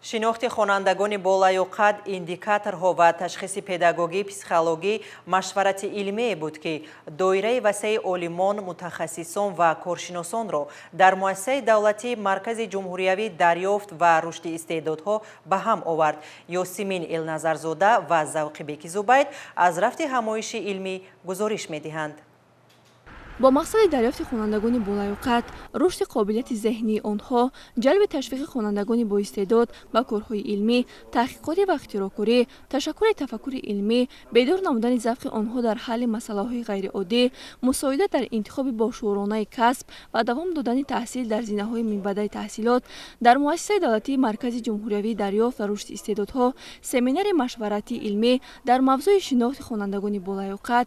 Шинохти хонандагони болаёқат, индикаторҳо ва ташхиси педагогӣ, психологӣ машварати илмие буд, ки доираи васеи олимон, мутахассисон ва коршиносонро дар муассисаи давлатии Маркази ҷумҳуриявии дарёфт ва рушди истеъдодҳо ба ҳам овард. Ёсимин Элназарзода ва Завқибеки Зубайд аз рафти ҳамоиши илмӣ гузориш медиҳанд. Бо мақсади дарёфти хонандагони болаёқат, рушди қобилияти зеҳнии онҳо, ҷалби ташвиқи хонандагони боистеъдод ба корҳои илмӣ, таҳқиқотӣ ва ихтироъкорӣ, ташаккули тафаккури илмӣ, бедор намудани завқи онҳо дар ҳалли масъалаҳои ғайриоддӣ, мусоидат дар интихоби бошуурронаи касб ва давом додани таҳсил дар зинаҳои минбаъдаи таҳсилот, дар муассисаи давлатии Маркази ҷумҳуриявии дарёфт ва рушди истеъдодҳо семинари машваратии илмӣ дар мавзӯи шинохти хонандагони болаёқат,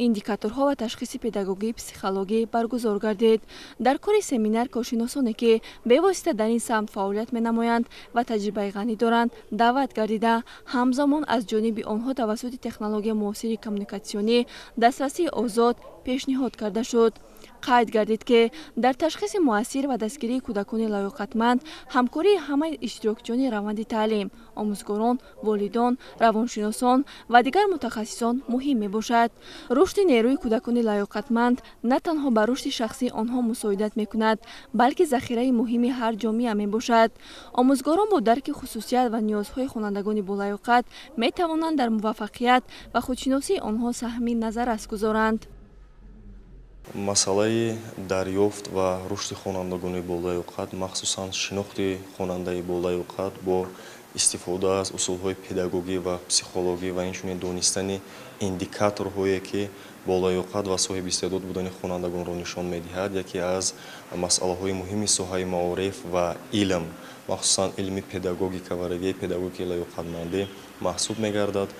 индикаторҳо ва ташхиси педагогии психологӣ баргузор гардид. Дар кори семинар коршиносоне, ки бевосита дар ин самт фаъолият менамоянд ва таҷрибаи ғанӣ доранд, даъват гардида, ҳамзамон аз ҷониби онҳо тавассути технологияи муосири коммуникатсионӣ дастрасии озод пешниҳод карда шуд. Қайд гардид, ки дар ташхиси муассир ва дастгирии кӯдакони лаёқатманд ҳамкории ҳамаи иштирокчиёни раванди таълим, омӯзгорон, волидон, равоншиносон ва дигар мутахассисон муҳим мебошад. Рушди нерӯи кӯдакони лаёқатманд на танҳо ба рушди шахсии онҳо мусоидат мекунад, балки захираи муҳими ҳар ҷомеа мебошад. Омӯзгорон бо дарки хусусият ва ниёзҳои хонандагони болаёқат метавонанд дар муваффақият ва худшиносии онҳо саҳми назаррас гузоранд. Масъалаи дарёфт ва рушди хонандагони болаёқат, махсусан шинохти хонандаи болаёқат бо истифода аз усулҳои педагогӣ ва психологӣ ва инчунин донистани индикаторҳое, ки болаёқат ва соҳиби истеъдод будани хонандагонро нишон медиҳад, яке аз масъалаҳои муҳими соҳаи маориф ва илм, махсусан илми педагогика ва равияи педагогикаи лаёқатмандӣ маҳсуб мегардад.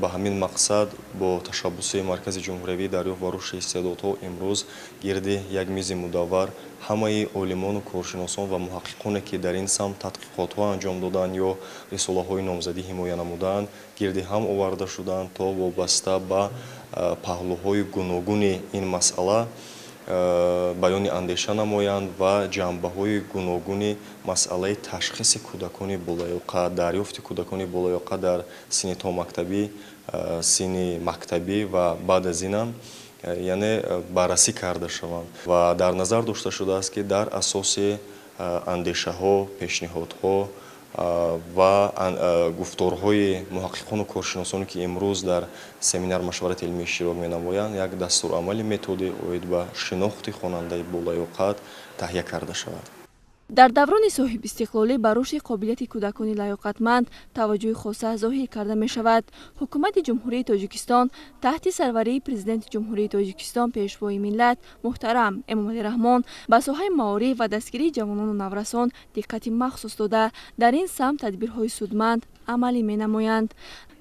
Ба ҳамин мақсад бо ташаббуси Маркази ҷумҳуриявии дарёфт ва рушди истеъдодҳо имрӯз гирди як мизи мудаввар ҳамаи олимону коршиносон ва муҳаққиқоне, ки дар ин самт тадқиқотҳо анҷом доданд ё рисолаҳои номзадӣ ҳимоя намуданд, гирди ҳам оварда шуданд, то вобаста ба паҳлӯҳои гуногуни ин масъала баёни андеша намоянд ва ҷанбаҳои гуногуни масъалаи ташхиси кӯдакони болаёқат, дарёфти кӯдакони болаёқат дар синни томактабӣ, синни мактабӣ ва баъд аз инам, яъне баррасӣ карда шаванд. Ва дар назар дошта шудааст, ки дар асоси андешаҳо, пешниҳодҳо ва гуфторҳои муҳаққиқону коршиносоне, ки имрӯз дар семинар машварати илмӣ иштирок менамоянд, як дастурамали методӣ оид ба шинохти хонандаи болаёқат таҳия карда шавад. Дар даврони соҳибистиқлолӣ ба рушди қобилияти кӯдакони лаёқатманд таваҷҷӯҳи хоса зоҳир карда мешавад. Ҳукумати Ҷумҳурии Тоҷикистон таҳти сарварии Президенти Ҷумҳурии Тоҷикистон, Пешвои миллат муҳтарам Эмомалӣ Раҳмон ба соҳаи маориф ва дастгирии ҷавонону наврасон диққати махсус дода, дар ин самт тадбирҳои судманд амалӣ менамоянд.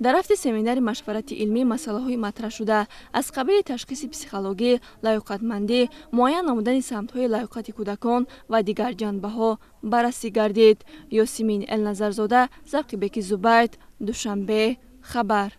Дар рафти семинари машварати илмӣ масъалаҳои матраҳшуда аз қабили ташхиси психологӣ, лаёқатмандӣ, муайян намудани самтҳои лаёқати кӯдакон ва дигар ҷанбаҳо баррасӣ гардид. Ёсимин Элназарзода, Завқибеки Зубайд, Душанбе, хабар.